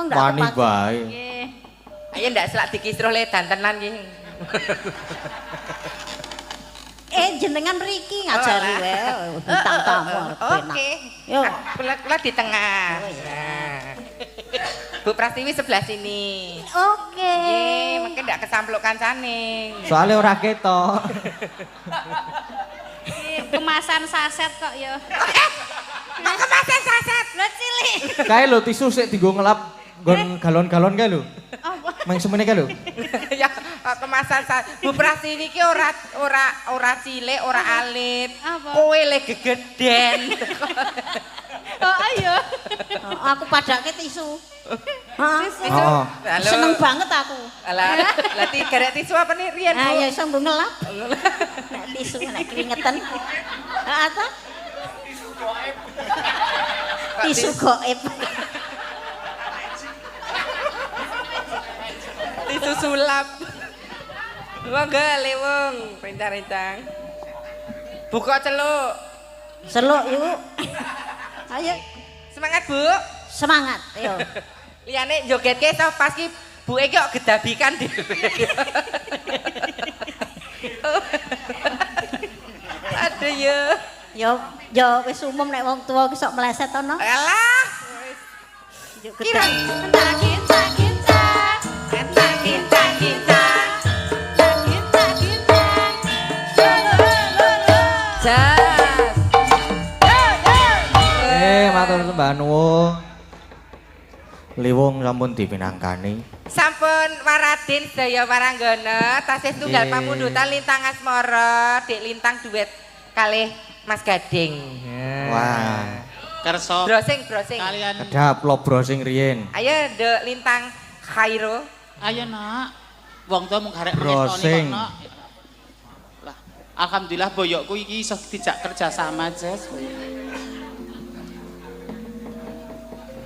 ndak Wani kepakai. bae. Nggih. Ayo ndak selak dikisruh le dantenan iki. Eh jenengan mriki ngajari Oh, wae bintang tamu arep penak. Oke. Yo. Kula kula di tengah. Oh, iya. Nah. Bu Prastiwi sebelah sini. Oke. Nggih, mungkin ndak kesampluk kancane. Soale ora ketok. Kemasan saset kok ya. Kok kemasan saset? Lho cilik. Kae lho tisu sik dienggo ngelap nggon galon-galon kae lho. Apa? Mang semene kae lho. Ya, kok kemasan saset. Bu Prastiwi ki ora ora ora cilik, ora alit. Apa? Kowe le gegeden. Oh ayo. Oh, aku padake tisu. Heeh. Heeh. Halo. Seneng banget aku. Alah, lah ti garek tisu apa nih riyen, Ah Bu? ya iso nggo ngelap. Nek tisu nek keringetan. Heeh ta? Tisu goib. Tisu sulap. Monggo lewung, rencang-rencang. Buka celuk. Seluk yuk. Ayo Semangat, Bu. semangat ayo. Liyane jogetke to pas ki buke ki kok gedabikan dhewe. Aduh ya. Yo yo wis umum nek wong tuwa ki sok meleset to no. Alah. Yo Kira gedhe. Cinta cinta cinta. cinta cinta. Cinta cinta. Lo lo lo lo. Jas. Eh, matur sembah nuwun. Liwung sampun dipinangkani. Sampun waradin sedaya waranggana tasih tunggal Nggih. pamundutan Lintang Asmara, Dik Lintang duet kalih Mas Gading. Wah, Kersa Browsing, browsing. kalian kedap lo browsing riyen. Ayo Dek Lintang Khairo. ayo nak. Wong tuwa mung garek Browsing. ngetoni kok, Nak. Lah, alhamdulillah boyokku iki iso dijak kerja sama, Jess.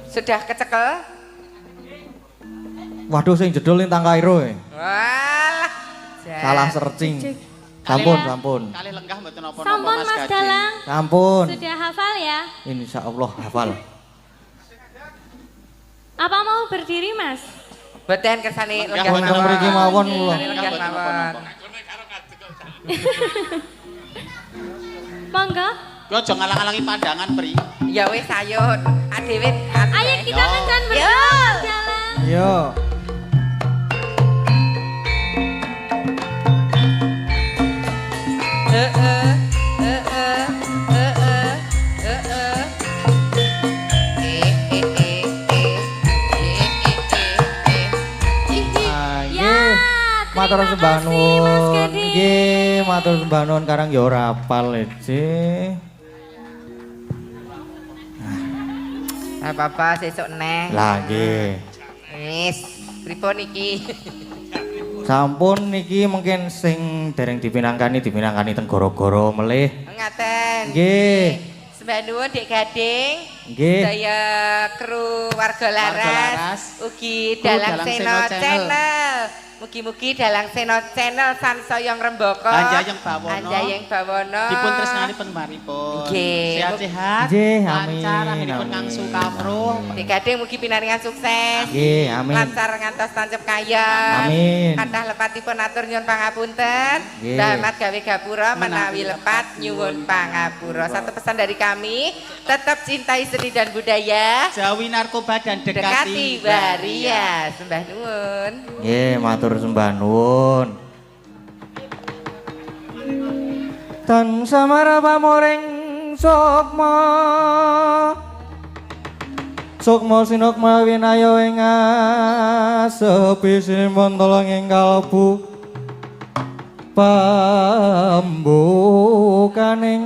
Sudah kecekel? Waduh sing jedul Lintang Kairo. E. Walah. Jan. Salah searching. Sampun, sampun. Kalih lenggah mboten napa-napa Sampun Mas Mas Gading. Dalang. Sampun. Sudah hafal ya? Insya Allah hafal. Apa mau berdiri Mas? Boten kersane Lenggah lenggah Wonten mawon. mriki mawon kula. Kersane lenggah Lenggah mboten mawon. napa-napa. Monggo. Kuwi aja ngalang-alangi pandangan, Pri. Ya wis ayo adewe. Ayo kita Yo. kencan berdua Mas Dalang. Yo. Heeh. Heeh. Heeh. Heeh. Eh eh eh eh. Eh eh eh eh. Ih, Ah, Ya, nggih. Matur terima sembah kasih Mas nuwun. Gading. Nggih, matur sembah nuwun karang ya ora hafal e. Apa-apa sesuk neh. Lah nggih. Wis, pripun iki? Sampun niki mungkin sing dereng dipinangkani dipinangkani teng goro-goro melih. Ngaten. Nggih. Sembah nuwun Dik Gading. Nggih. Sedaya kru Warga Warga Laras, Laras. ugi Kru Dalang Dalang Seno Seno Channel. Channel. Mugi-mugi Dalang Seno Channel sansaya ngrembaka. Anjayeng bawono. Anjayeng bawono. Dipun tresnani penggemaripun. Nggih. Sehat-sehat. Nggih, amin. Lancar anggenipun Amin. ngangsu kawruh. Dik Gading mugi pinaringan sukses. Nggih, amin. Lancar ngantos tancep kayon. Amin. Kathah lepatipun atur nyuwun pangapunten. Nggih. Rahmat gawe gapura menawi lepat nyuwun pangapura. Satu pesan dari kami, tetap cintai seni dan budaya. Jauhi narkoba dan Dekati dekati waria. Sembah nuwun. Nggih, matur sembah nuwun. Tan samara pamoring sukma. Sukma sinukma winaya ing asepi sinipun tolong ing kalbu pambukaning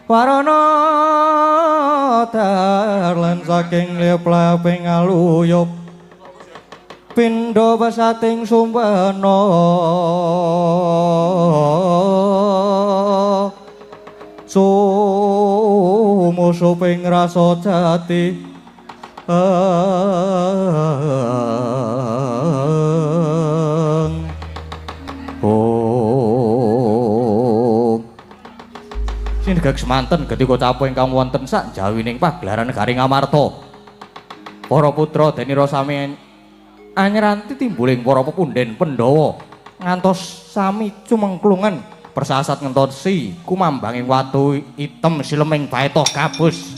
warana darlan saking leplaping aluyup pindha pesating sumpena sumusuping rasa jati. Ong Sinegak semanten ketika capo ingkang wonten sak jawining pagelaran negari Ngamarta. Para putra denira sami anyranti timbuling para pepunden Pandhawa ngantos sami cumengklungen persasat ngentosi kumambanging watu item sileming baeta gabus.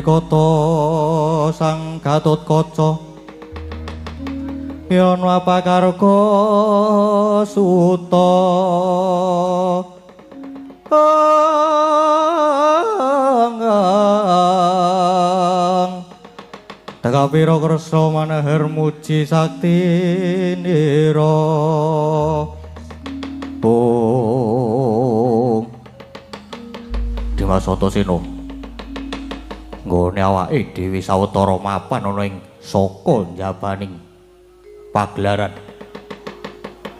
Kata Sang Gatotkaca yen wapakarga suta Tekapira kersa maneher muji sakti nira. Bung Dimas Antasena nggone awake dhewe sawetara mapan ana ing saka njabaning pagelaran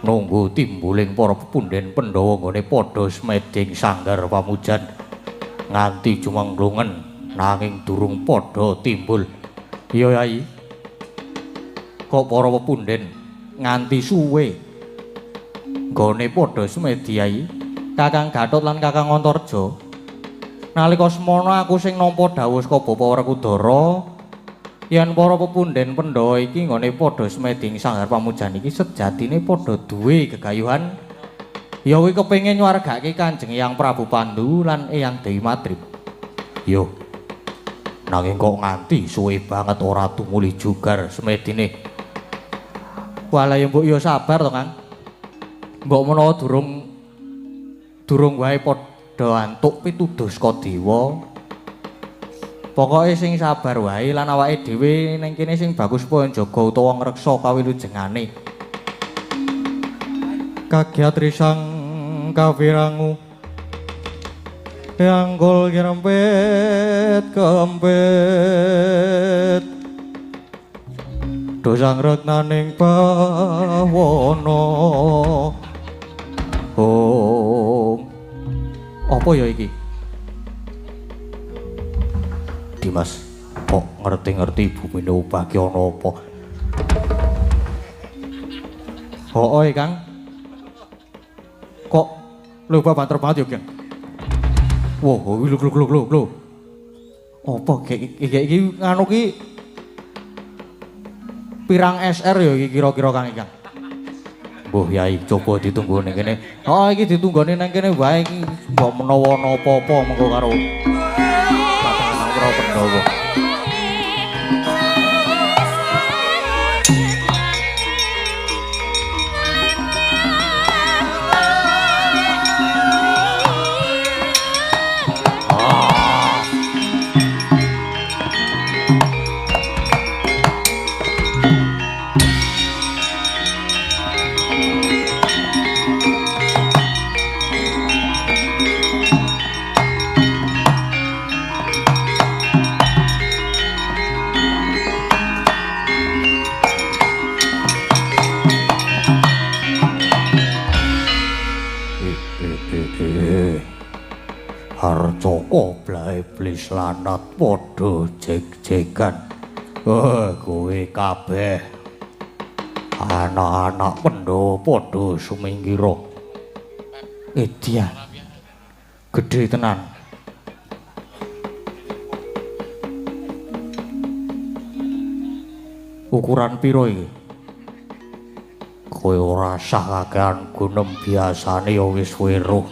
nunggu timbuling para pepunden Pandhawa nggone padha semeding sanggar pamujan nganti jumenglungen nanging durung padha timbul. Iya Yai, kok para pepunden nganti suwe nggone padha semedi Yai? Kakang Gatot lan Kakang Antarja, nalika semono aku sing nampa dawuh saka Bapak Werkudara yen para pepunden Pandhawa iki nggone padha semeding sanggar pamujan iki sejatine padha duwe gegayuhan ya kuwi kepengin nyuwargake Kanjeng Eyang Prabu Pandu lan Eyang Dewi Madrim. Yo, nanging kok nganti suwe banget ora tumuli jugar semedine. Walah ya mbok ya sabar to Kang. Mbok menawa durung wae padha antuk pituduh saka dewa. Pokoke sing sabar wae lan awake dhewe ning kene sing bagus supaya njaga utawa ngreksa kawilujengane. Kagyat risang kawirangu yanggul kirempit kempit dosang retnaning bawana. Oh, apa ya iki? Dimas, kok ngerti-ngerti bumine obah ki ana apa? Hooh, Kang. Kok lho banter banget ya, Kang? Wah, lho lho lho lho. Apa iki nganu ki pirang SR ya iki kira-kira Kang Kang? Mbuh Yai, coba ditunggu ning kene. Oh, iki ditunggone nang kene wae iki mbok menawa ana apa-apa mengko karo Kakang Prabu Pandhawa. Harcaka bla iblis lanat padha jeg-jegan. Oh, kowe kabeh anak-anak Pandhawa padha sumingkira. Edian. Gedhe tenan. Ukuran piro iki? Kowe ora sah kakean gunem biasane ya wis weruh.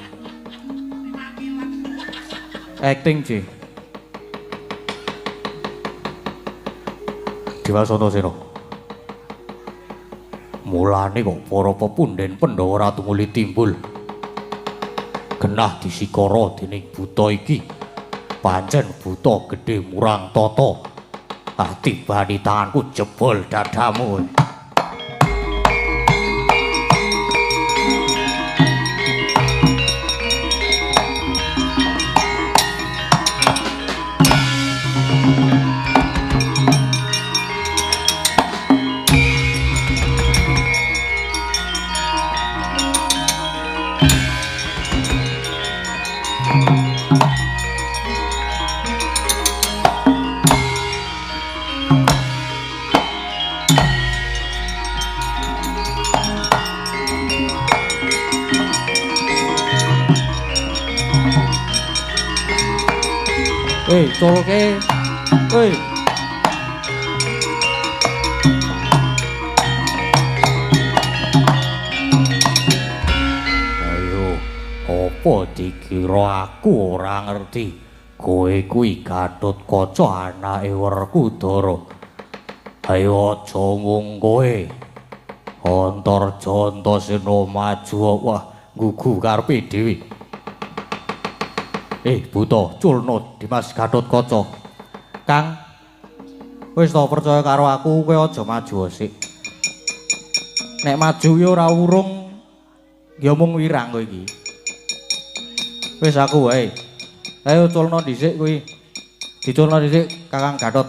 Acting, Ci. Dimas Antasena. Mulane kok para pepunden Pandhawa ora tumuli timbul. Genah disikara dening buta iki. Pancen buta gedhe murang tata. Ah, tibani tanganku jebol dadamu. Hei, culke. Hei. Ayo, apa dikira aku ora ngerti? Kowe kuwi Gatotkaca anake Werkudara. Ayo aja mung kowe. Antarja Antasena maju, wah, gugu karepe dhewe. Buta, culno Dimas Gatotkaca. Kang, wis to percaya karo aku, kowe aja maju sik. Nek maju ya ora urung, ya mung wirang kowe iki. Wis aku wae. Ayo culno dhisik kuwi. Diculno dhisik Kakang Gatot.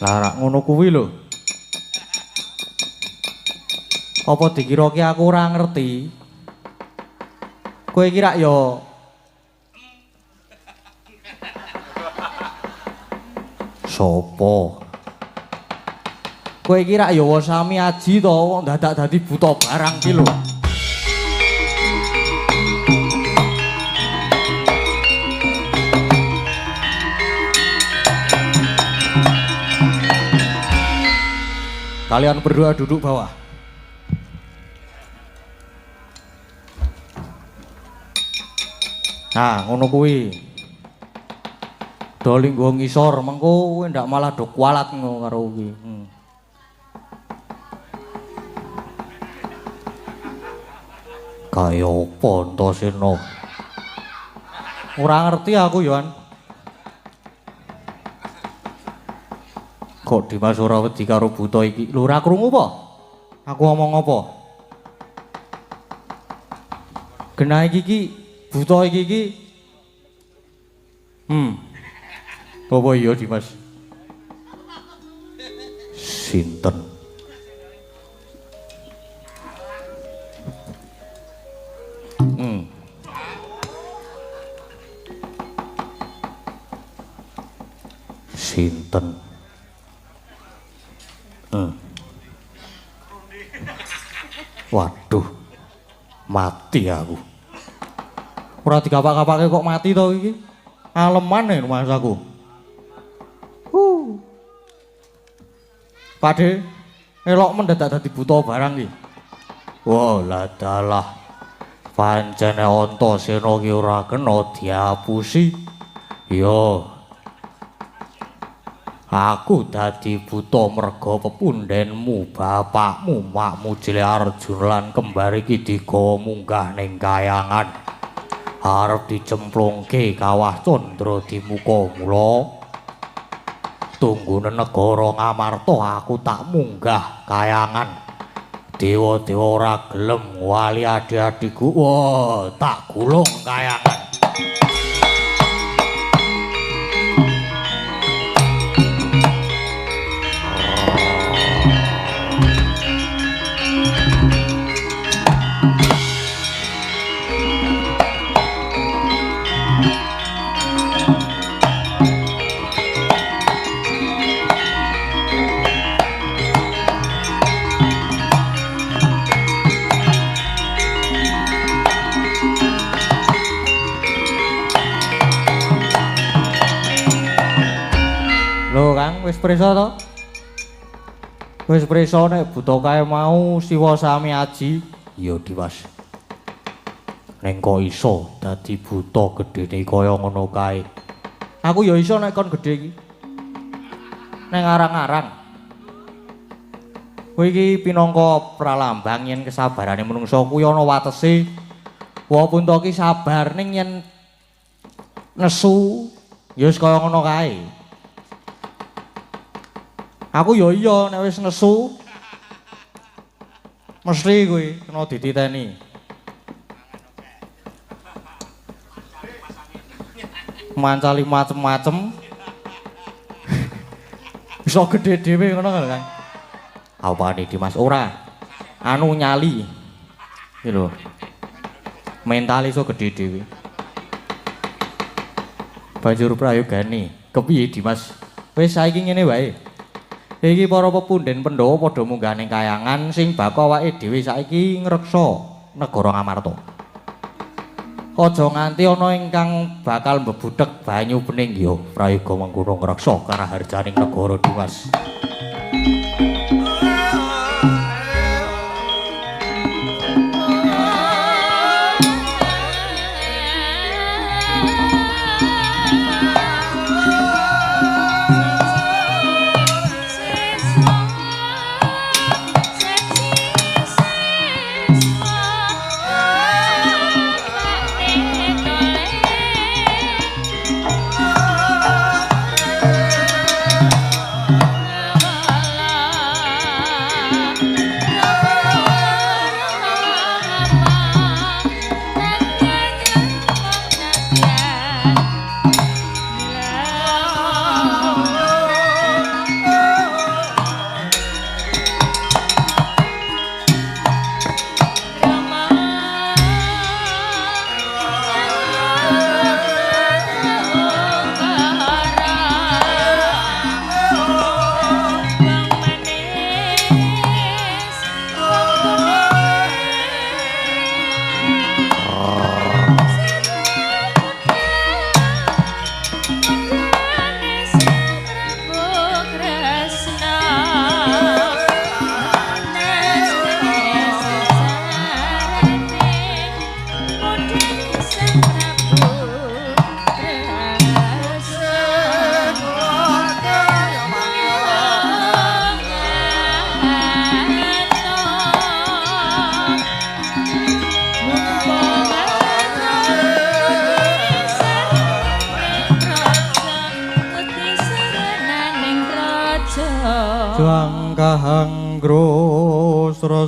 Lah rak ngono kuwi lho. Apa dikira ki aku ora ngerti? Kowe iki rak ya sapa? Kowe iki rak ya sami aji to, kok dadak dadi buta barang ki lho. Kalian berdua duduk bawah. Nah, ngono kuwi. Do linggo ngisor, mengko kowe ndak malah do kualat ngono karo kuwi. Kaya apa Antasena? Ora ngerti aku, Yohan. Kok Dimas ora wedi karo buta iki? Lho ora krungu apa? Aku ngomong apa? Genah iki iki buta iki iki. Apa iya Dimas? Sinten? Sinten? Waduh, mati aku. Ora digapak-gapake kok mati to iki. Alemane mas aku. Pakde, elok mendadak dadi buta barang iki. Wah, lah dalah. Pancene Antasena ki ora kena diapusi. Yo. Aku dadi buta merga pepundenmu, bapakmu, makmu cilik Arjuna lan kembar iki digawa munggah ning kayangan. Arep dicemplungke kawah Candra Dimuka mula. Tunggune negara Ngamarta aku tak munggah kayangan. Dewa-dewa ora gelem wali adi-adiku. Wah, tak gulung kayangan. prisa to? Wis prisa nek buta kae mau Siwa sami aji. Iya, Dimas. Ning kok iso dadi buta gedene kaya ngono kae. Aku ya iso nek kon gedhe iki. Ning arang-arang. Kowe iki pinangka pralambang yen kesabarane menungsa kuwi ana watese. Walaupun to ki sabar ning yen nesu ya wis kaya ngono kae. Aku ya iya nek wis nesu mesti kuwi kena dititeni. Mancali macem-macem. Iso gedhe dhewe ngono kan, Kang. Apane Dimas ora? Anu nyali. Iki lho. Mental iso gedhe dhewe. Banjur prayogane, kepiye Dimas? Wis saiki ngene wae. Iki para pepunden Pandhawa padha munggah ning kayangan sing bako awake dhewe saiki ngreksa negara Ngamarta. Aja nganti ana ingkang bakal mbebuthek banyu bening ya prayoga mengkono ngreksa karaharjaning negara Dimas.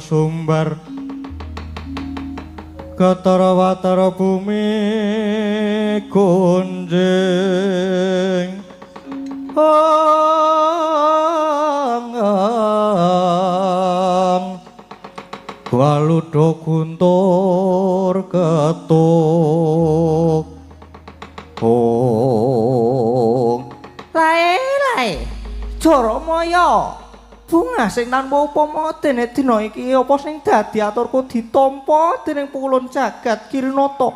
Sumbar Ketara watara bumi kunjing ang ang Waludo guntur ketuk ong. Lae lae Jara maya bunga sing tanpa upama dene dina iki apa sing dadi aturku ditampa dening pukulun jagat Kirinata.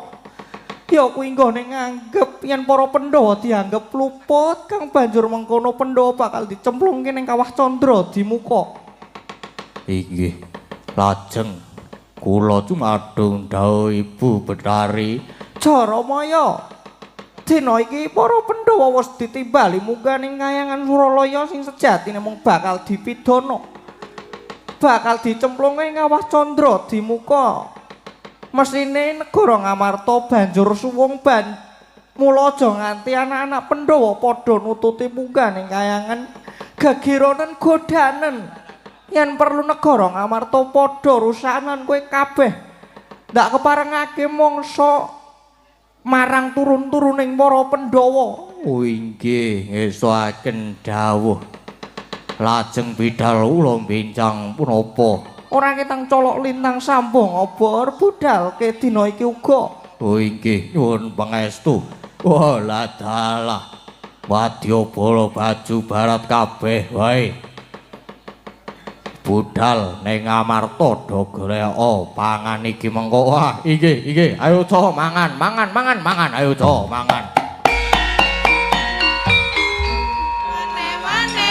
Ya kuwi nggone nganggep yen para Pandhawa dianggep luput kang banjur mengkono Pandhawa bakal dicemplungke ning kawah Candra Dimuka. Inggih, lajeng kula cumadung dawuh Ibu Betari. Jara maya dina iki para Pandhawa wis ditimbali munggah ning kayangan Suralaya sing sejatine mung bakal dipidana. Bakal dicemplungne ing kawah Candra Dimuka. Mesine negara Ngamarta banjur suwung ban mula aja nganti anak-anak Pandhawa padha nututi munggah ning kayangan gegeronen godanen. Yen perlu negara Ngamarta padha rusanan kowe kabeh. Ndak keparengake mangsa marang turun-turuning para Pandhawa. Oh inggih, ngestoaken dawuh. Lajeng bidal kula bincang punapa? Ora ketang colok lintang sambung obor budal ke dina iki uga. Oh inggih, nyuwun pangestu. Wah ladalah. Wadyabala baju barat kabeh wae. Budal ning Ngamarta do goleka pangan iki mengko. Wah, inggih, inggih. Ayo co mangan, mangan, mangan, mangan. Ayo co mangan. Mane-mane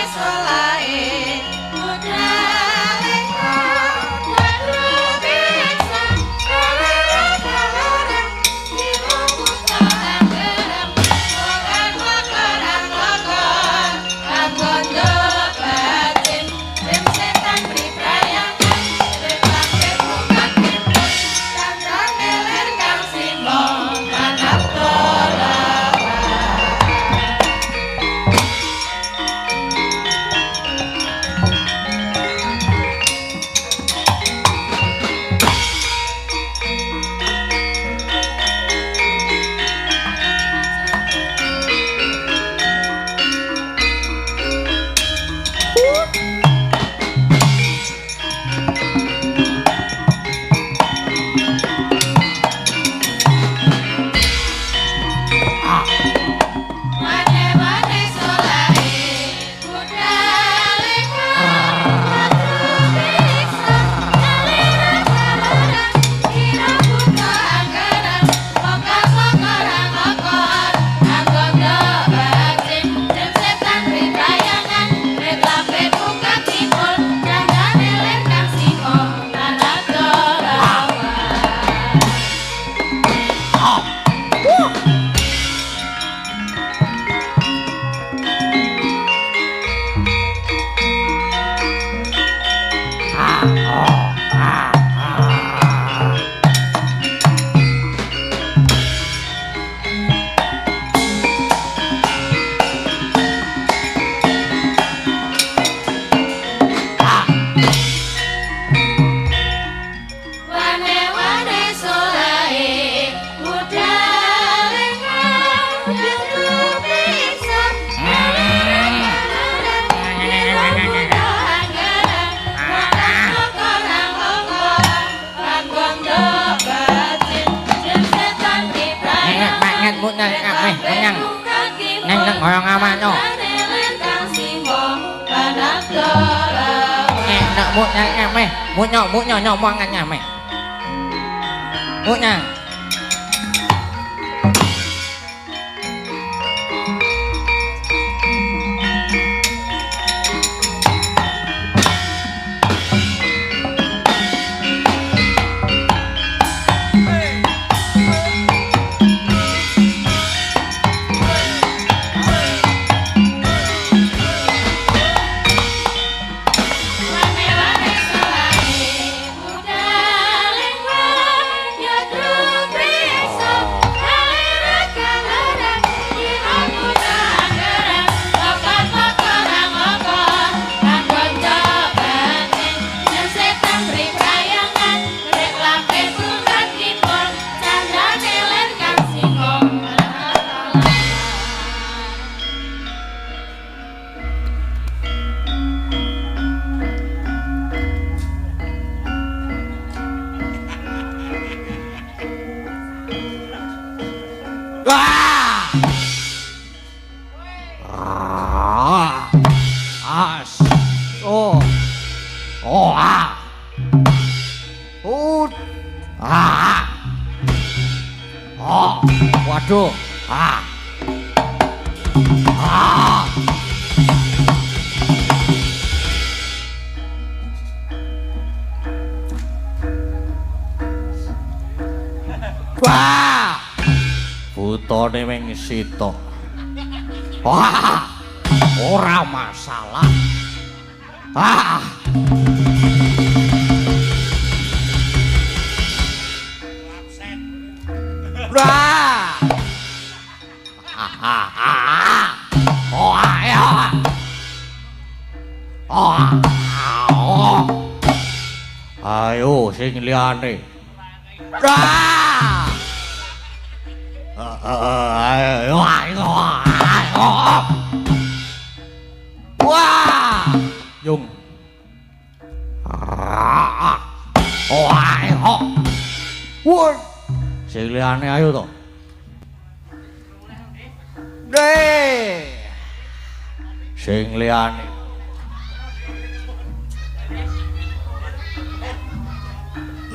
Muknya ameh kenyang. Neng neng kaya ngamanyo. Enak muknya ameh, muknya muknya nyomongan ameh. Muknya. Ah. As. Oh. Oh ah. Oh. Ah. Oh. Waduh. Ah. Ah. Wah. Butone ming sitok. Wah. Ora masalah. Ah. Wah. Ah ah ah. Oh ah ya. Oh. Oh. Ayo sing liyane. Wah. Ayo ayo ayo. Wah, Yung. Ah. Oh, ayo. Wah. Sing liyane ayo to. Deh. Sing liyane.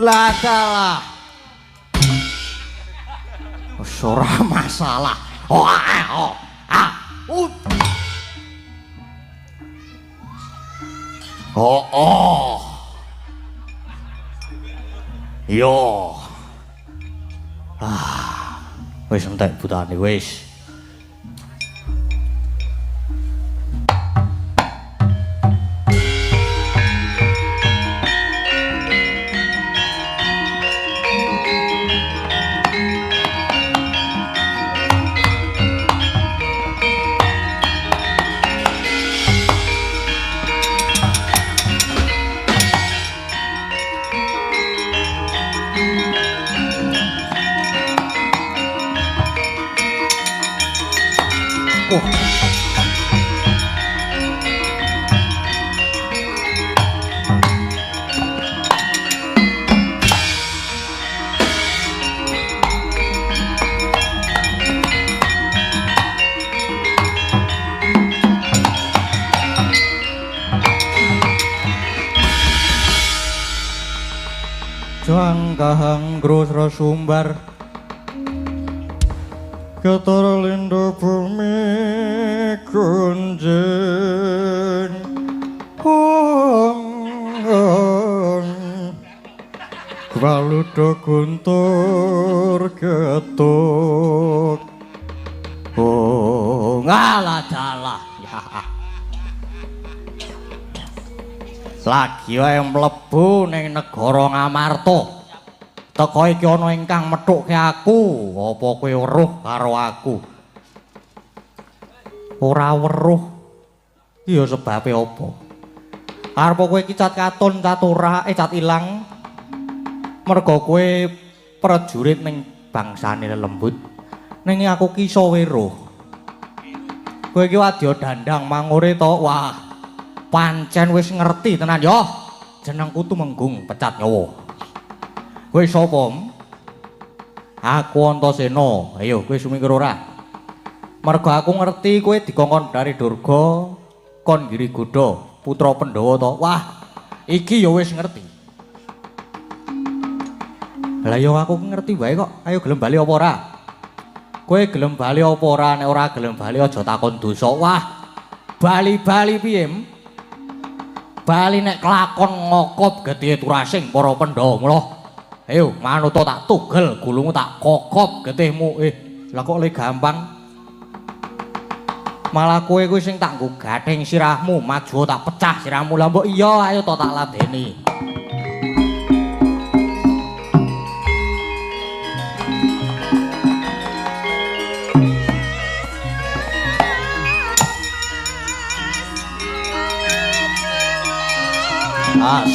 Lah dalah. Ora masalah. Oh, ah, oh. Ah. Oh, oh. Yo. Ah. Wis entek butane wis. Jangkahang grosra sumbar ketara lindo bumi kunjing hong hong waludo guntur getuk oh ngalah dalah ya. Lagi wae mlebu ning negara Ngamarta. Teka iki ana ingkang methukke aku, apa kowe weruh karo aku? Ora weruh. Iki ya sebabe apa? Arep kowe iki cat katon, cat ora, cat ilang. Merga kowe prajurit ning bangsane lelembut. Ning aku ki iso weruh. Kowe iki wadya dandang mangure to. Wah. Pancen wis ngerti tenan yo. Jenengku Tumenggung Pecat Nyawa. Kowe sapa? Aku Antasena. Ayo kowe sumingkir ora? Mergo aku ngerti kowe dikongkon Bathari Durga kon Girigoda, putra Pandhawa to. Wah, iki ya wis ngerti. Lah ya aku ngerti wae kok. Ayo gelem bali apa ora? Kowe gelem bali apa ora? Nek ora gelem bali aja takon dosa. Wah, bali-bali piye? Bali nek kelakon ngokop getih turasing para Pandhawa. Mula ayo manut tak tugel gulungmu tak kokop getihmu. Lah kok le gampang. Malah kowe kuwi sing tak nggo gathing sirahmu, maju tak pecah sirahmu. Lah mbok iya ayo to tak ladeni. As.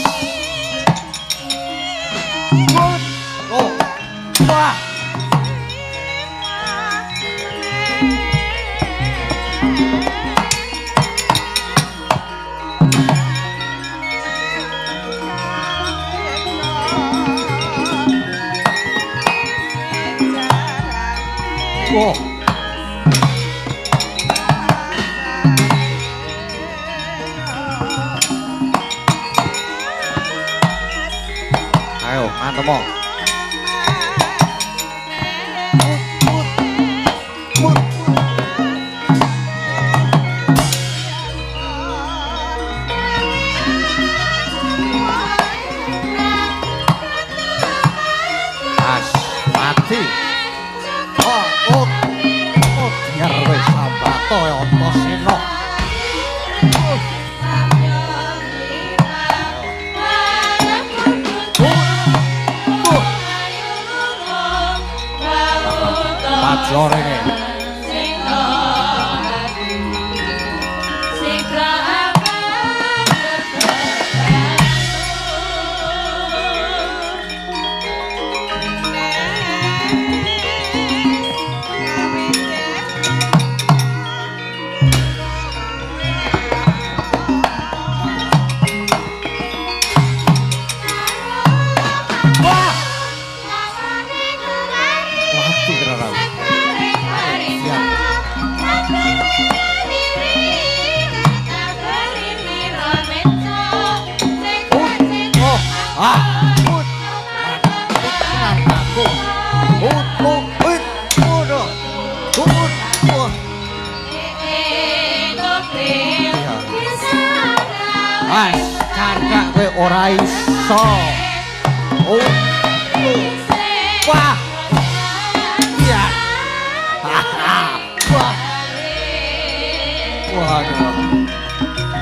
Oh. Wah. Oh. Ayo, mantep. As, mati. Oh, oh, oh, biar wis sambato ya Antasena. Maju rene. Wah! Mati tenan. Oh, ah. Mati tenan aku. Oh, oh, oh, oh, oh. Wes, candhak kowe ora iso. Oh. Wah. Iya. Wah. Waduh.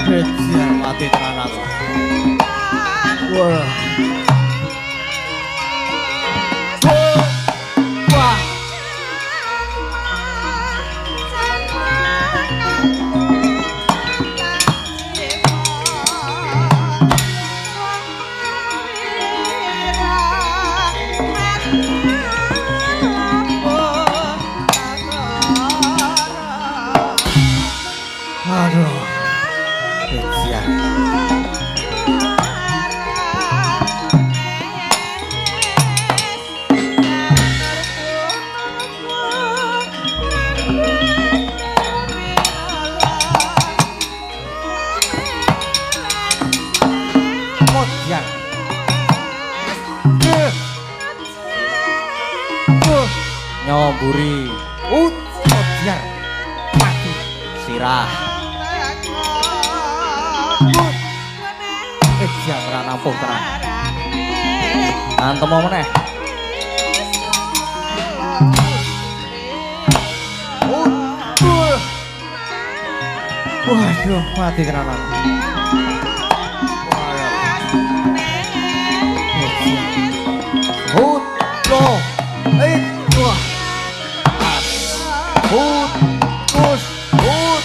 Bejir mati tenan aku. Wah. Wah. Aduh. Bejir. Modian. Nyomburi. Modian. Mati sirah. Jangan ora nampuh tenan. Antem meneh. Waduh, mati tenan aku. Hut, lo, wah. Hut, us, hut,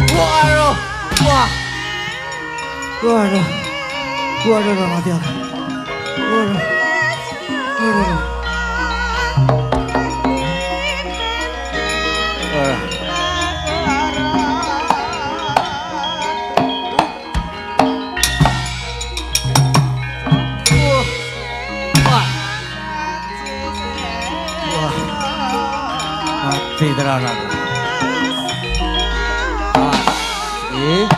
waduh, wah. Waduh, waduh, mati aku. Waduh, waduh. Waduh. Wah. Wedi tenan aku. Awas. Iki.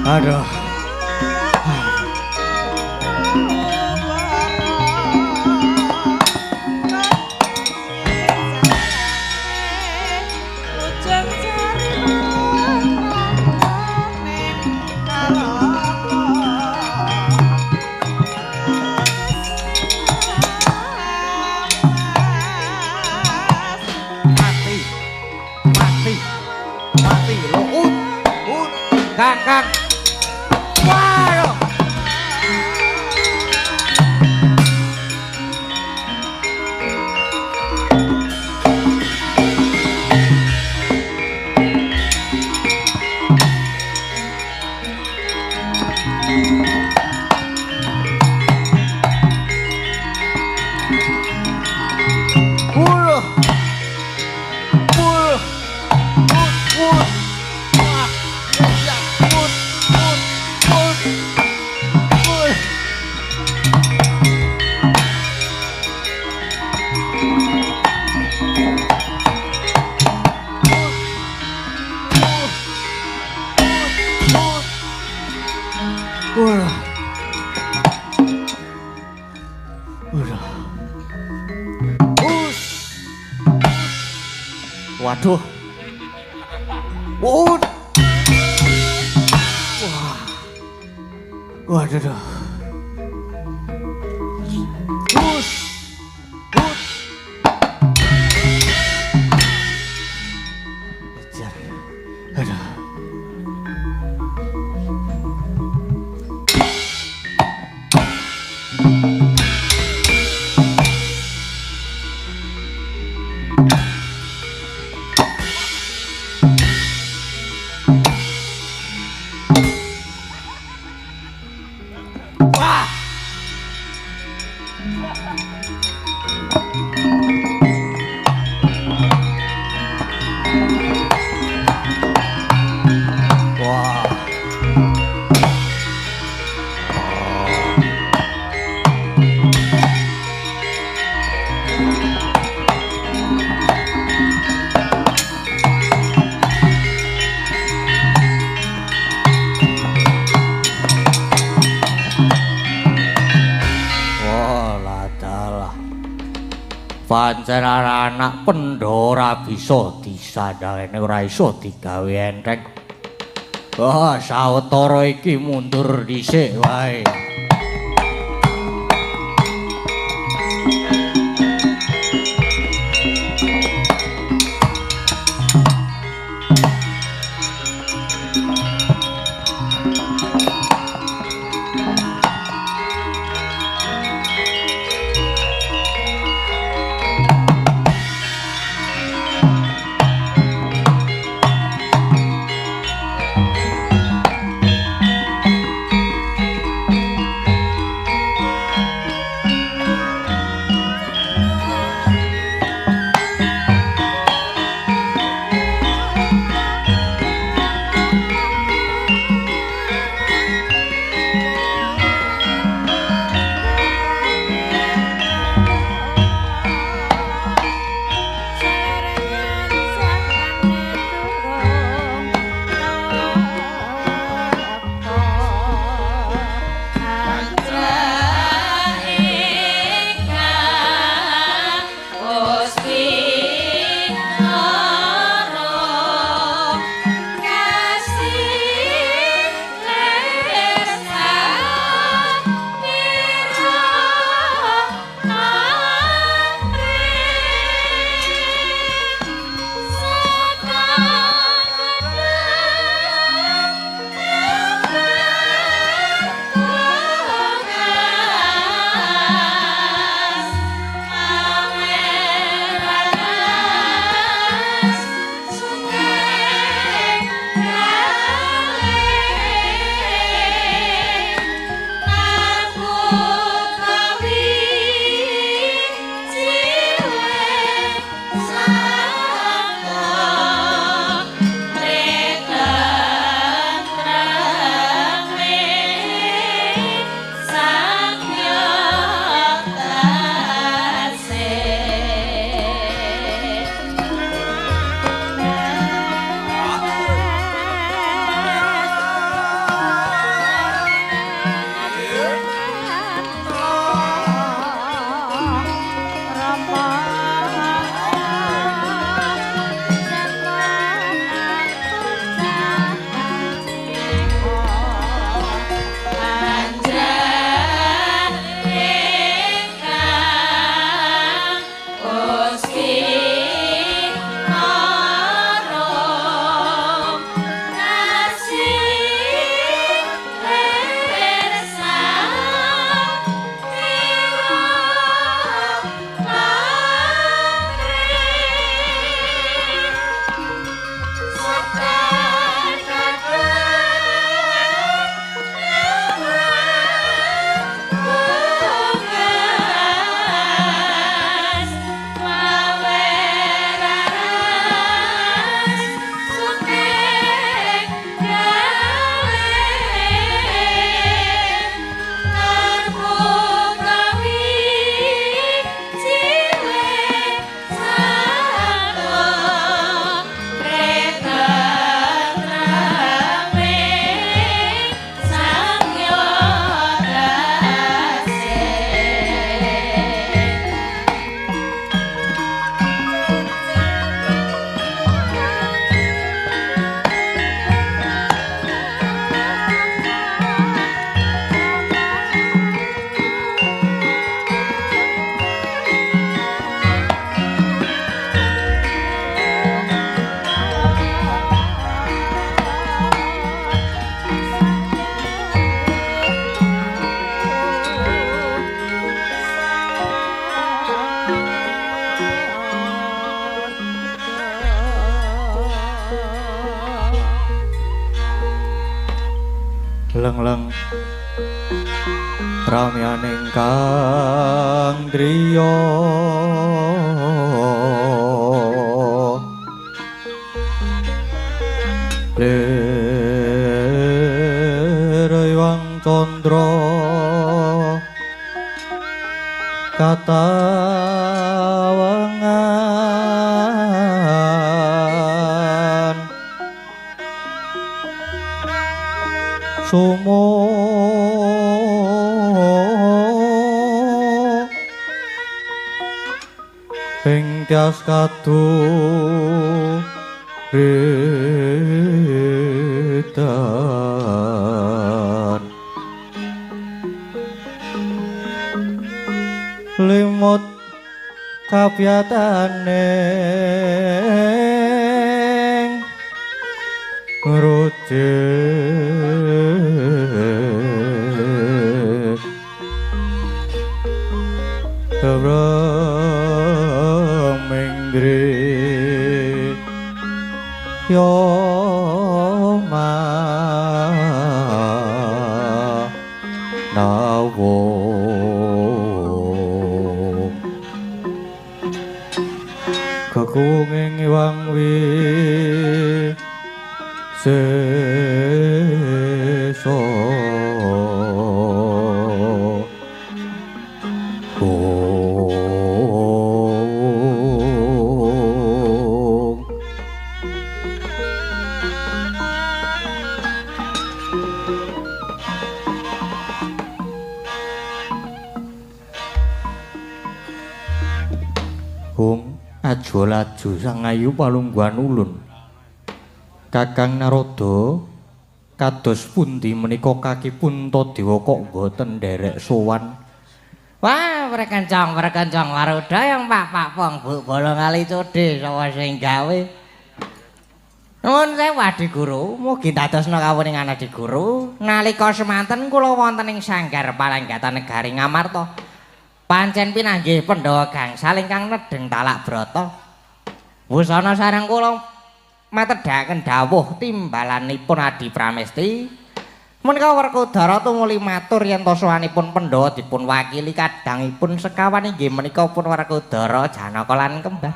Aduh. Mati. Mati. Mati. Lo ut. Ut. Kang, Kang. Waduh. Wuh. Wuh. Wut, wut. Wah. Ya, wut, wut, wut. Wut. Wah. Udah. Us. Waduh. Wut. Wah. Waduh. Duh. Us. Ut. Kejar. Aduh. Wah. Wah. Wah, ladalah. Pancen anak Pandhawa ora bisa disandangane, ora iso digawe enteng. Wah, sawetara iki mundur dhisik wae. Leng-leng ramyaning kang driya lir Hyang Candra katawangan sumo ing tias kadu ridan limut kapyatane ngrucik Brahmendri yo ma nawo kekunging iwang wi seso Aja laju sang ayu palungguhan ulun. Kakang Narada, kados pundi menika kaki Puntadewa kok mboten nderek sowan? Wah, prekencong prekencong waruda yang pak pak pong bu bolong kali code sapa sing gawe. Nuwun sewu Adi Guru, mugi dadosna kawuningan Adi Guru. Nalika semanten kula wonten ing sanggar palanggatan negari Ngamarta. Pancen pinanggih Pandhawa gangsal ingkang nedheng talak brata. Busana sareng kula matedhaken dawuh timbalanipun Adi Pramesti. Menika Werkudara tumuli matur yen tosoanipun Pandhawa dipun wakili kadangipun sekawan inggih menika pun Werkudara Janaka lan Kembah.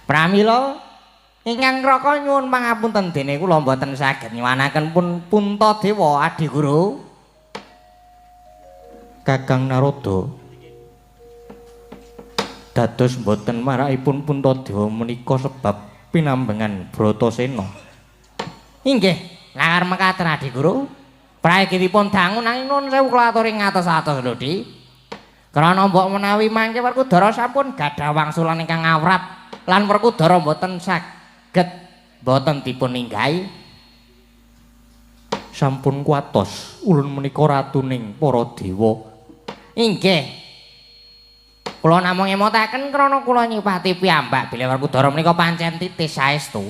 Pramila ingkang raka nyuwun pangapunten dene kula mboten saged nyuwanaken pun Puntadewa Adi Guru. Kakang Narada, dados mboten marakipun Puntadewa menika sebab pinambengan Bratasena. Inggih, langar mekaten Adi Guru. Prayogipun dangu nanging nuwun sewu kula aturi ngatos-atos lho, Di. Krana mbok menawi mangke Werkudara sampun gadah wangsulan ingkang awrat lan Werkudara mboten saged mboten dipun ninggahi. Sampun kuwatos ulun menika ratuning para dewa. Inggih. Kula namung emotaken krana kula nyipati piyambak bilih Werkudara menika pancen titis saestu.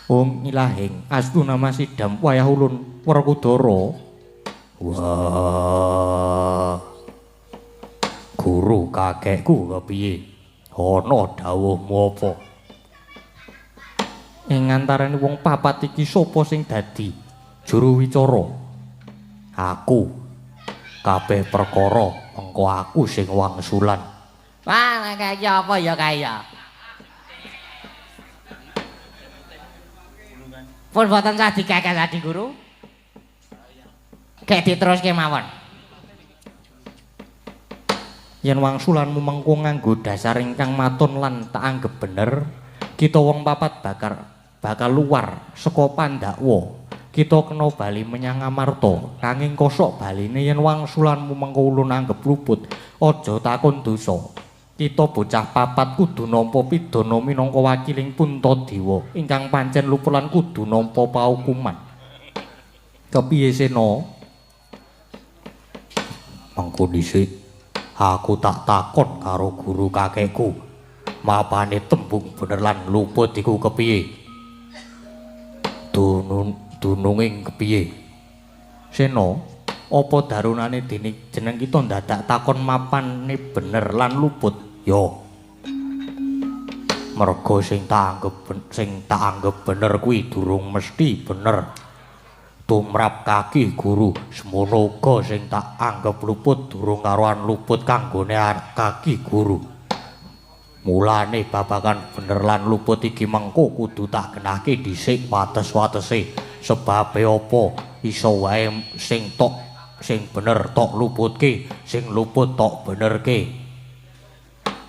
Om ilahing astuna masidam wayah ulun Werkudara. Wah. Guru kakekku kepiye? Ana dawuhmu apa? Ing antarane wong papat iki sapa sing dadi juru wicara? Aku. Kabeh perkara mengko aku sing wangsulan. Wah, kaya apa ya kaya? Pun boten sah digagas Adi Guru. Gek diteruske mawon. Yen wangsulanmu mengko nganggo dasar ingkang maton lan tak anggep bener, kita wong papat bakal luar saka pandakwa. Kita kena bali menyang Amarta. Nanging kosok baline yen wangsulanmu mengko ulun anggep luput, aja takon dosa. Kita bocah papat kudu nampa pidana minangka wakiling Puntadewa ingkang pancen luput lan kudu nampa paukuman. Kepiye Sena? Mengko dhisik aku tak takon karo guru kakekku. Mapane tembung bener lan luput iku kepiye? Dununging kepiye? Sena, apa darunane dene jeneng kita ndadak takon mapane bener lan luput? Yo. Merga sing tak anggep bener kuwi durung mesti bener. Tumrap kaki guru semono uga sing tak anggep luput durung karuan luput kanggone kaki guru. Mulane babagan bener lan luput iki mengko kudu tak genahke dhisik wates-watese. Sebabe apa iso wae sing tok sing bener tok luputke, sing luput tok benerke.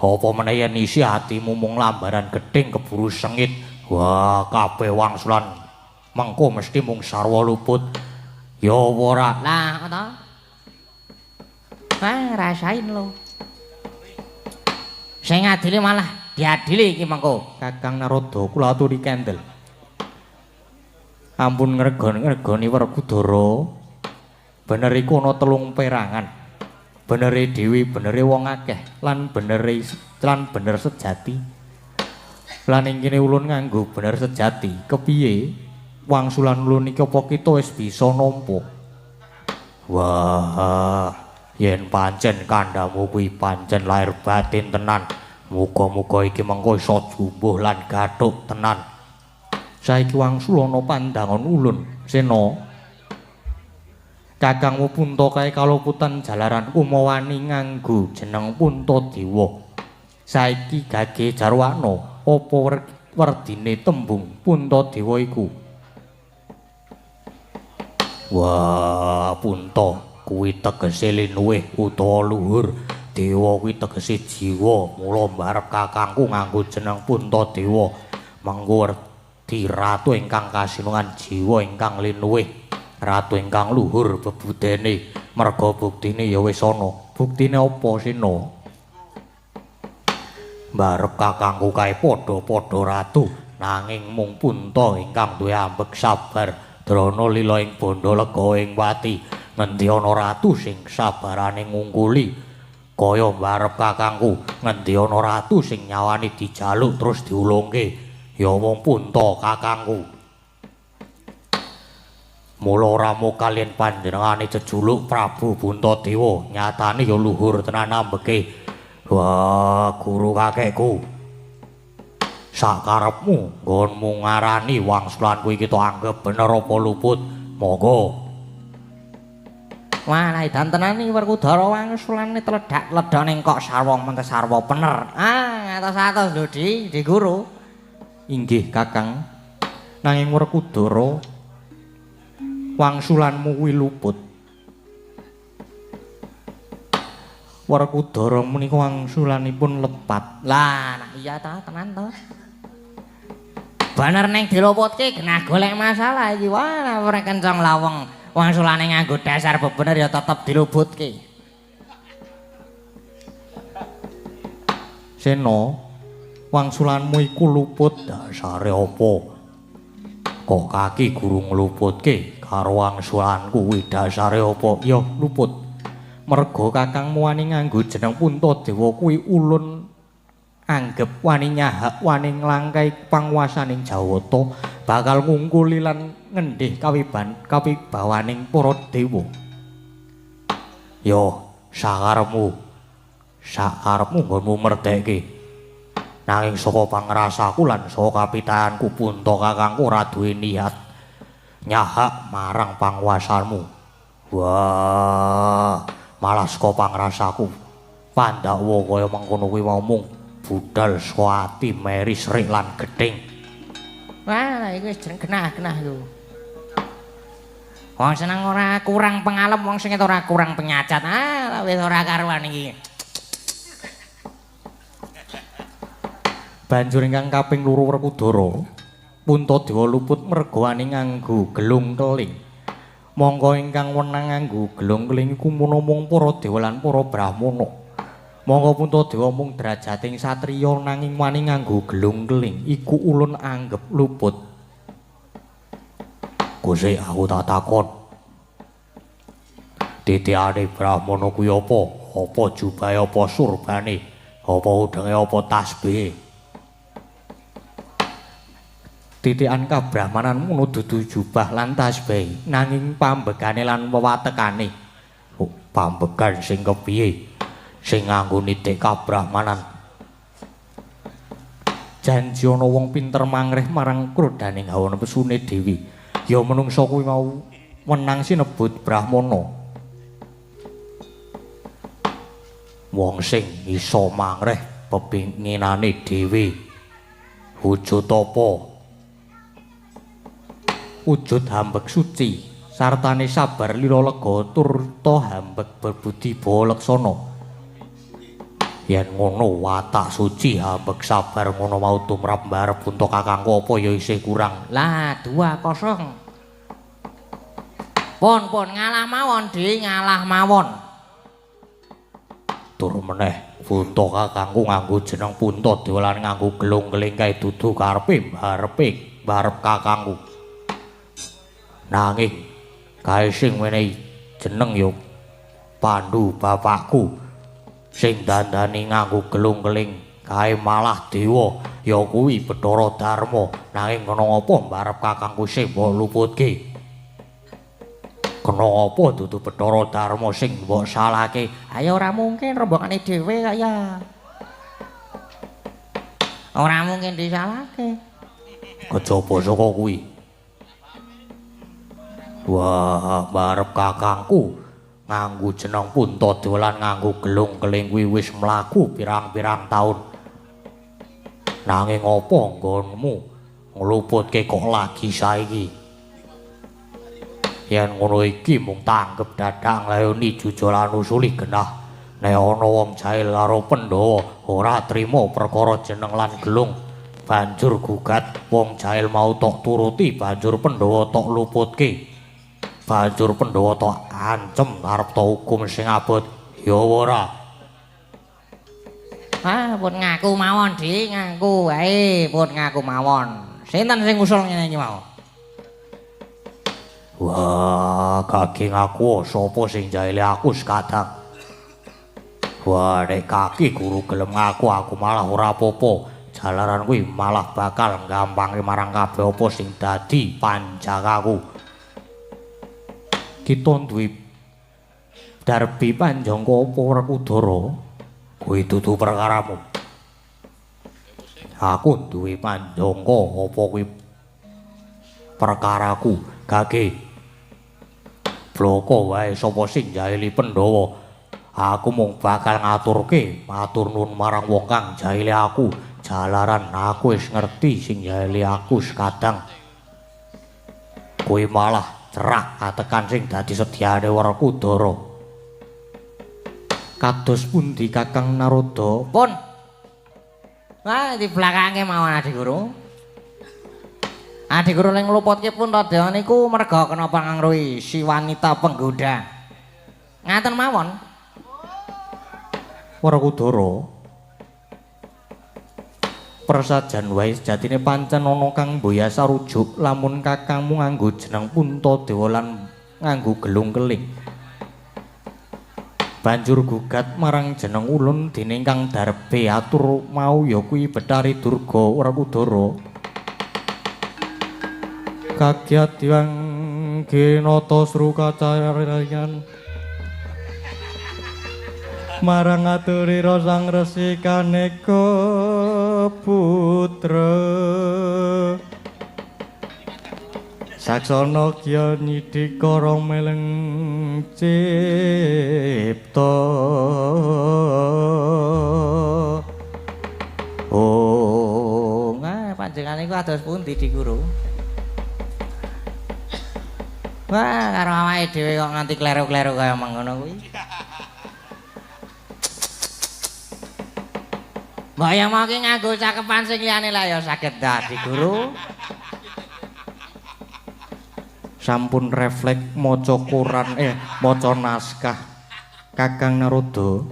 Apa meneh yen isi atimu mung lambaran gething keburu sengit. Wah, kabeh wangsulan mengko mesti mung sarwa luput. Ya ora? Lah, to. Wah, rasain lo. Sing ngadili malah diadili iki mengko. Kakang Narada kula aturi kendel. Ampun ngregoni-ngregoni Werkudara. Bener iku ana telung perangan. Benere dhewe, benere wong akeh, lan benere lan bener sejati. Lan ing kene ulun nganggo bener sejati. Kepiye wangsulan ulun iki apa kita wis bisa nampa? Wah, yen pancen kandhamu kuwi pancen lahir batin tenan. Muga-muga iki mengko iso jumbuh lan gathuk tenan. Saiki wangsulana pandangan ulun, Sena. Kakangmu Punta kae kaluputan jalaran umawani nganggo jeneng Puntadewa. Saiki gage jarwana apa werdine tembung Puntadewa iku? Wah, Punta kuwi tegese linuwih utawa luhur. Dewa kuwi tegese jiwa. Mula mbarep kakangku nganggo jeneng Puntadewa. Mengko werdi ratu ingkang kasinungan jiwa ingkang linuwih. Ratu ingkang luhur bebudene, merga buktine ya wis ana. Buktine apa, Sena? Mbarep kakangku kae padha-padha ratu, nanging mung Punta ingkang duwe ambek sabar, drana lila ing bandha lega ing wati. Ngendi ana ratu sing sabarane ngungkuli kaya mbarep kakangku? Ngendi ana ratu sing nyawane dijaluk terus diulungke? Ya mung Punta kakangku. Mula ramo kaliyan panjenengane jejuluk Prabu Puntadewa, nyatane ya luhur tenan ambeke. Wah, guru kakekku. Sakarepmu nggonmu ngarani wangsulanku iki tok anggep bener apa luput? Monggo. Wah, lah edan tenan iki Werkudara wangsulane tledak-tledok ning kok sarwa mentes sarwa bener. Ah, atos-atos lho Di guru. Inggih, Kakang. Nanging Werkudara wangsulanmu kuwi luput. Werkudara menika wangsulanipun lepat. Lah, nah iya ta tenan to. Bener ning diluputke genah golek masalah iki. Wah, ora kencang laweng wangsulane nganggo dasar bebener ya tetep diluputke. Sena, wangsulanmu iku luput dasare apa? Kok kaki guru ngluputke karo wangsulanku kuwi dasare apa? Ya luput. Merga kakangmu wani nganggo jeneng Puntadewa kuwi ulun anggep wani nyahak wani nglangkai panguwasaning Jawata bakal ngungkuli lan ngendih kawibawaning para dewa. Ya sakarepmu. Sakarepmu nggonmu merdeke. Nanging saka pangrasaku lan saka kapitayanku Punta kakangku ora duwe niat nyahak marang panguwasanmu. Wah, malah saka pangrasaku pandhawa kaya mengkono kuwi mau mung budal saka ati meri srik lan gething. Wah, iku wis jeneng genah-genah iku. Wong seneng ora kurang pengalem, wong sing ora kurang penyacat. Ah, wis ora karuan iki. Banjur ingkang kaping loro Werkudara, Puntadewa luput merga wani nganggo gelung keling. Mongko ingkang wenang nganggo gelung keling iku mung para dewa lan para brahmana. Mongko Puntadewa mung derajating satriya nanging wani nganggo gelung keling iku ulun anggep luput. Gusti, aku tak takon. Titiane brahmana kuwi apa? Apa jubahe, apa surbane? Apa udenge, apa tasbihe? Titikan kabrahmanan ngono dudu jubah lan tasbih, nanging pambegane lan wewatekane. Oh, pambegan sing kepiye? Sing nganggo nitik kabrahmanan. Janji ana wong pinter mangreh marang krodaning hawa nepsune dewi. Ya menungsa kuwi mau wenang sinebut Brahmana. Wong sing iso mangreh pepinginane dhewe. Wujud apa? Wujud hambek suci sartane sabar lila lega turta hambek berbudi bawa laksana. Yen ngono watak suci hambek sabar ngono mau tumrap mbarep punta kakangku apa ya isih kurang. Lah 2-0. Pun pun ngalah mawon, Di, ngalah mawon. Tur meneh punta kakangku nganggo jeneng Puntadewa lan nganggo gelung-keling kae dudu karepe mbarepe mbarep kakangku. Nanging kae sing menehi jeneng ya Pandu bapakku. Sing dandani nganggo gelung-keling kae malah dewa ya kuwi Bathara Darma. Nanging kena apa mbarep kakangku sing mbok luputke? Kena apa dudu Bathara Darma sing mbok salahke? Ayo ora mungkin rombongane dhewe kaya. Ora mungkin disalahke. Kejaba saka kuwi. Wah, mbarep kakangku nganggo jeneng Puntadewa lan nganggo gelung-keling kuwi wis mlaku pirang-pirang taun. Nanging apa nggonmu ngluputke kok lagi saiki? Yen ngono iki mung tanggep dadak nglayoni jujur lan usuli genah. Nek ana wong jahil karo Pandhawa ora trima perkara jeneng lan gelung, banjur gugat wong jahil mau tok turuti, banjur Pandhawa tok luputke. Banjur Pandhawa tok ancem arep tok hukum sing abot. Ya ora. Ah, pun ngaku mawon, Di, ngaku wae, pun ngaku mawon. Sinten sing usul ngene iki mau? Wah, kaki ngaku sapa sing jahile aku sekadang. Wah, nek kaki guru gelem ngaku aku malah ora apa-apa. Jalaran kuwi malah bakal gampange marang kabeh apa sing dadi panjakaku. Kita duwe darbi panjangka apa Werkudara? Kuwi dudu perkaramu. Aku duwe panjangka apa kuwi perkaraku. Gage bloko wae sapa sing jahili Pandhawa. Aku mung bakal ngaturke matur nuwun marang wong kang jahili aku. Jalaran aku wis ngerti sing jahili aku sekadang. Kuwi malah cerak katekan sing dadi sedyane Werkudara. Kados pundi Kakang Narada? Pun. Wah, di belakange mawon Adi Guru. Adi Guru ning ngluputke Puntadewa niku merga kena pangangruhi si wanita penggoda. Ngaten mawon. Werkudara, prasajan wae sejatine pancen ana kang mboya sarujuk lamun kakangmu nganggo jeneng Puntadewa lan nganggo gelung keling. Banjur gugat marang jeneng ulun dening kang darbe atur mau ya kuwi Bathari Durga. Werkudara kagyat yang ginata srukacaryan marang aturira sang resi kaneka putra saksana kya nyidika meleng cipta. Oh, nah panjenengane iku ados pundi Di Guru? Wah, karo awake dhewe kok nganti kleru-kleru kaya mengono kuwi. Mbok ya mau ki nganggo cakepan sing liyane lah ya saged dadi guru. Sampun refleks maca koran maca naskah Kakang Narada.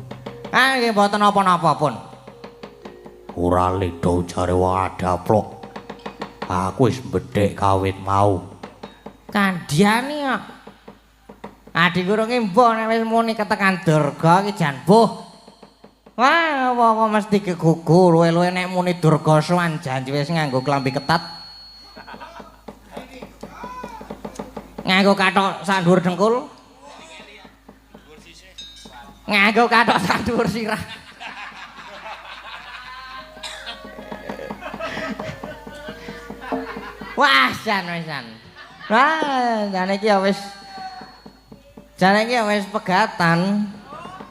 Ah nggih mboten napa-napa pun. Ora ledo jare wong adaplok. Aku wis mbedhek kawit mau. Kandhane kok. Adi guru ki mbuh nek wis muni ketekan Durga ki jan mbuh. Wah, apa mesti kegugu luwe-luwe nek muni Durga sowan janji wis nganggo klambi ketat. Nganggo kathok sak dhuwur dengkul. Nganggo kathok sak dhuwur sirah. Wah, jan wisan. Wah, jane iki ya wis jane iki ya wis pegatan.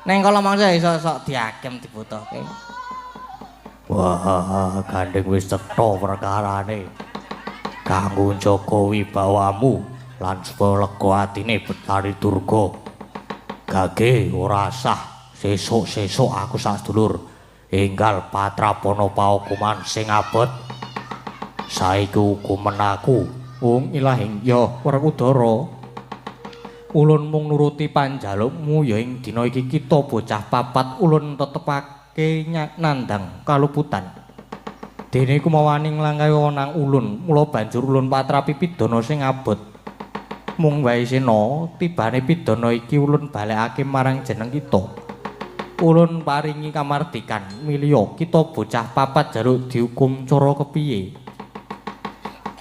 Neng kala mangsa iso sok diakem dibutuhke. Wah, gandeng wis cetha perkarane. Kanggo njaga wibawamu lan supaya lega atine Betari Durga. Gage ora sah sesuk-sesuk aku sak sedulur enggal patrapana paukuman sing abot. Saiki hukuman aku wong ilahing ya Werkudara. Ulun mung nuruti panjalukmu ya ing dina iki kita bocah papat ulun tetepake nandhang kaluputan. Dene iku mawani nglangkahi wonang ulun, mula banjur ulun patrapi pidana sing abot. Mung wae sena tibane pidana iki ulun balekake marang jeneng kita. Ulun paringi kamardikan milya kita bocah papat jaluk dihukum cara kepiye.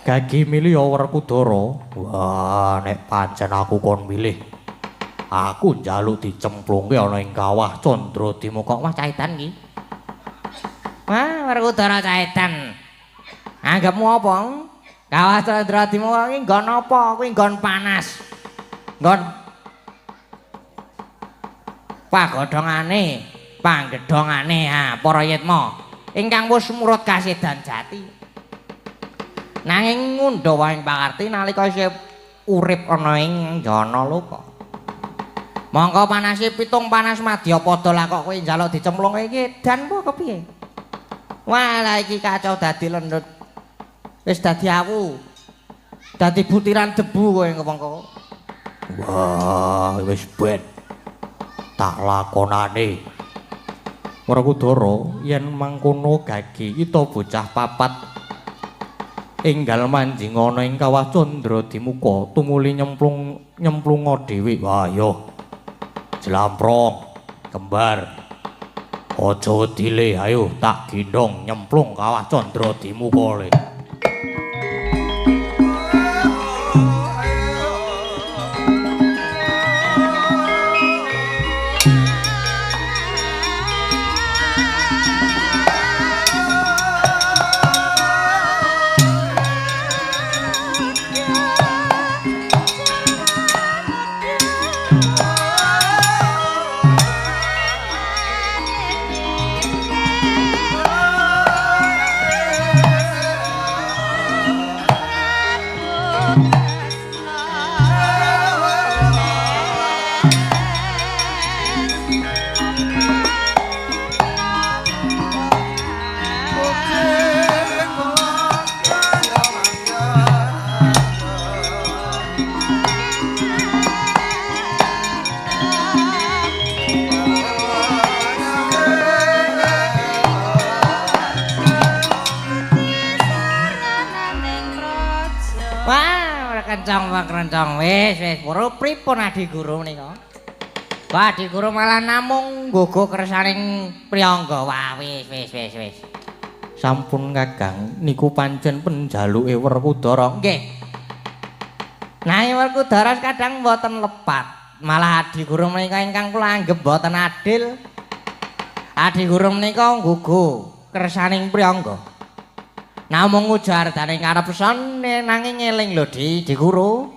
Gage milya Werkudara. Wah, nek pancen aku kon milih, aku njaluk dicemplungke ana ing kawah Candra Dimuka. Wah, caitan iki. Wah, Werkudara caitan. Anggapmu apa? Kawah Candra Dimuka iki nggon apa? Kuwi nggon panas. Nggon pagodhongane, panggedhongane ha para yitma ingkang wis murut kasedan jati. Nanging ngundhawa ing pakarti nalika isih urip ana ing jana loka. Mongko panase pitung panas madyapada lah kok kowe njaluk dicemplungke iki edan apa kepiye? Wah, lah iki kacau dadi lendut. Wis dadi awu. Dadi butiran debu kowe mongko. Wah, wis ben. Tak lakonane. Werkudara yen mangkono gage kita bocah papat enggal manjing ana ing kawah Candra Dimuka tumuli nyemplung nyemplunga dhewe. Wah yo. Jlamprong kembar. Aja wedile, ayo tak gendhong nyemplung kawah Candra Dimuka le. Kencang wis wis pura pripun Adi Guru menika? Wah, Adi Guru malah namung nggogo kersaning priyangga. Wah, wis wis wis wis. Sampun Kakang, niku pancen penjaluke Werkudara. Nggih. Nanging Werkudara kadang mboten lepat. Malah Adi Guru menika ingkang kula anggep mboten adil. Adi Guru menika nggogo kersaning priyangga. Namung ujar daning karepsan nanging ngeling lho Di Guru.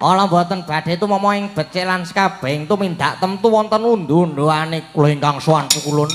Ala mboten badhe tumama ing becik lan sekabehing tumindak temtu wonten undu-unduane kula ingkang sowan pukulun.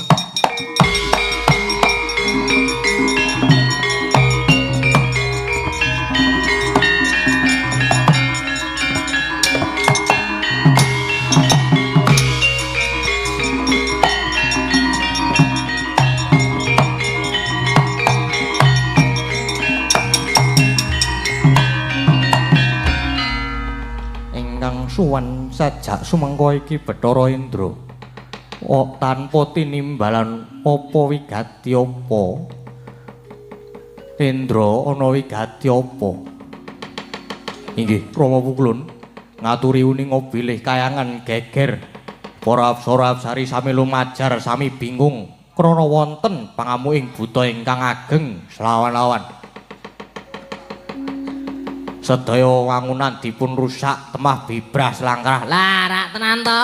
Suwan sajak sumengko iki Bathara Indra. Oh, tanpa tinimbalan apa wigati apa? Indra ana wigati apa? Inggih, Rama Pukulun ngaturi uninga bilih kayangan geger. Para apsara-apsari sami lumajar sami bingung krana wonten pangamuking buta ingkang ageng selawan-lawan. Sedaya wangunan dipun rusak temah bibras langkrah. Lah rak tenan to.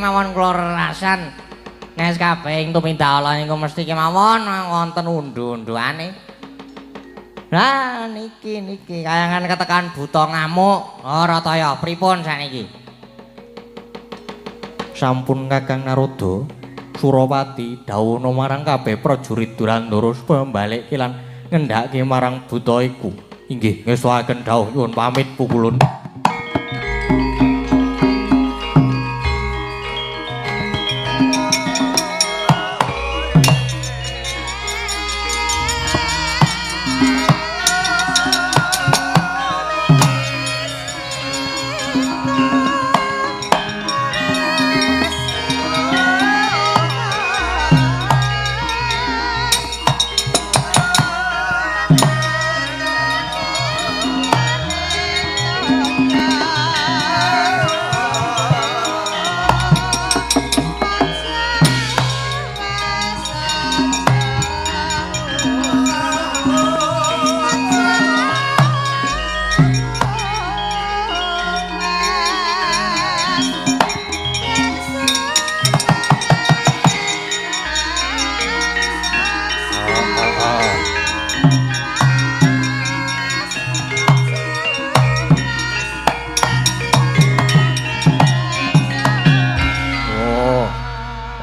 kemawon kula rerasan. Nek kabeh ing tumindak Allah niku mesti kemawon wonten undu-unduane. Lah niki niki kayangan ketekan buta ngamuk. Oh Rataya pripun sakniki? Sampun Kakang Narada, Surawati dawuhna marang kabeh prajurit Durandara supaya mbalekke lan ngendhake marang buta iku. Inggih, ngestuaken dawuh nyuwun pamit pukulun.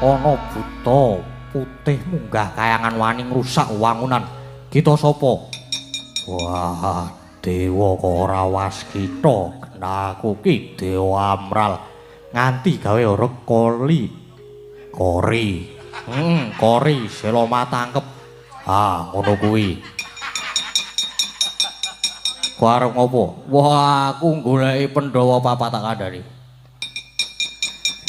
Ana buta putih munggah kayangan wani ngrusak wangunan. Kita sapa? Wah, dewa kok ora waskita. Aku ki Dewa Amral nganti gawe rekoli. Kori. Kori sela matangkep. Ah, ngono kuwi. Ku arep ngopo? Wah, aku goleki Pandhawa papat tak kandhani.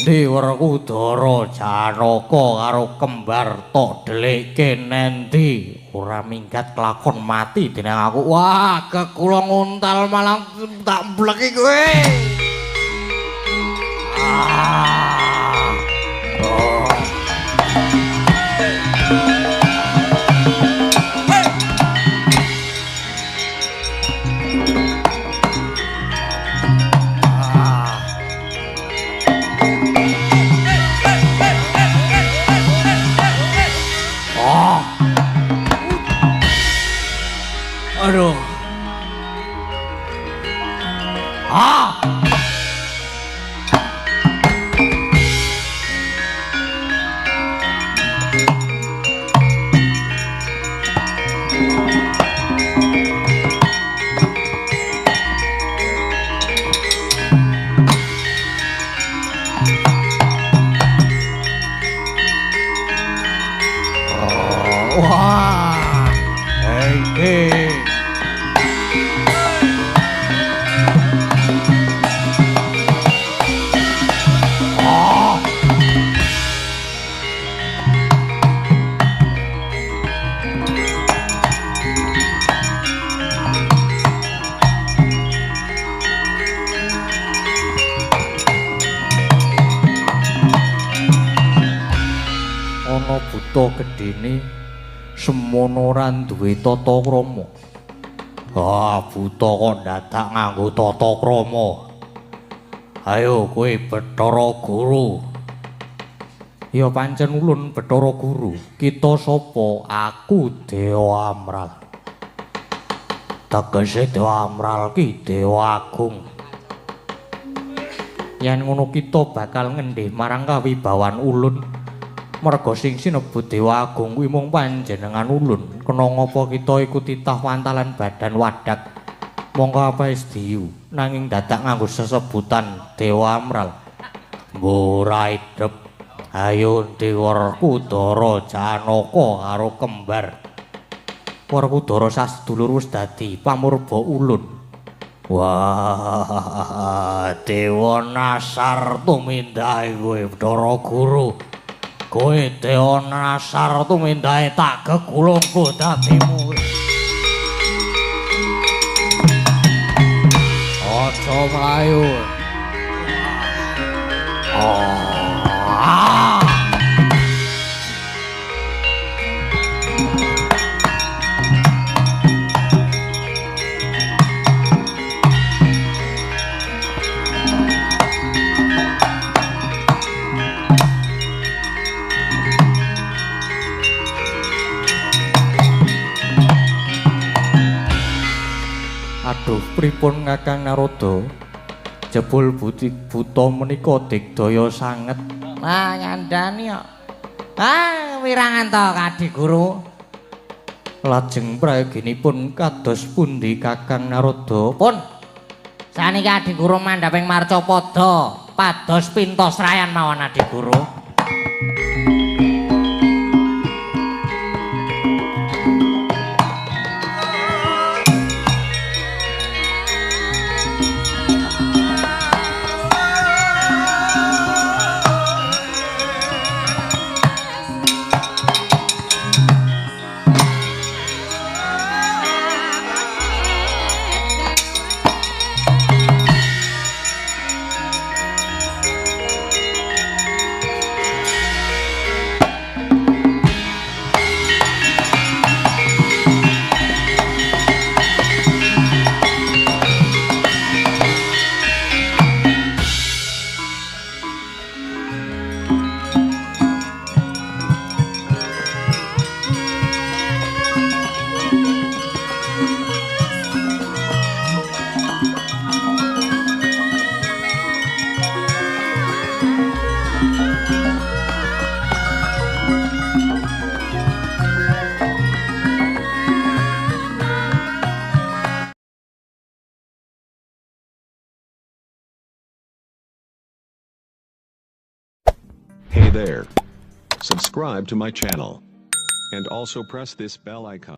Ndi Werkudara Janaka karo kembar tok dhelikke nendi ora minggat kelakon mati dening aku. Wah, kekula nguntal malah tak mbleki kowe. Ah. Oh. Aduh. Ah. Oh, wah. Hey, hey. Ana buta gedene semono ora duwe tata krama. Ah, buta kok dadak nganggo tata krama. Ayo kowe Bathara Guru. Ya pancen ulun Bathara Guru. Kita sapa? Aku Dewa Amral. Tegese Dewa Amral ki Dewa Agung. Yen ngono kita bakal ngendih marang kawibawan ulun. Merga sing sinebut Dewa Agung kuwi mung panjenengan ulun. Kena ngapa kita iku titah wantalan badan wadak. Mongko apa isdiyu nanging dadak nganggo sesebutan Dewa Amral. Mbok ora idep. Ayo ndi Werkudara Janaka karo kembar. Werkudara sasedulur wis dadi pamurba ulun. Wah, Dewa Nasar tumindahe kowe Bathara Guru. Kowe Dewa Nasar tumindahe tak gegulungku dadimu. Aja mlayu. Ah. Aduh, pripun Kakang Narada? Jebul buti buta menika digdaya sanget. Lah ngandani kok. Ah, wirangan to Kadi Guru. Lajeng prayoginipun kados pundi Kakang Narada? Pun. Saniki Adi Guru mandhaping marcapada pados pintos rayan mawon Adi Guru. Hey there. Subscribe to my channel. And also press this bell icon.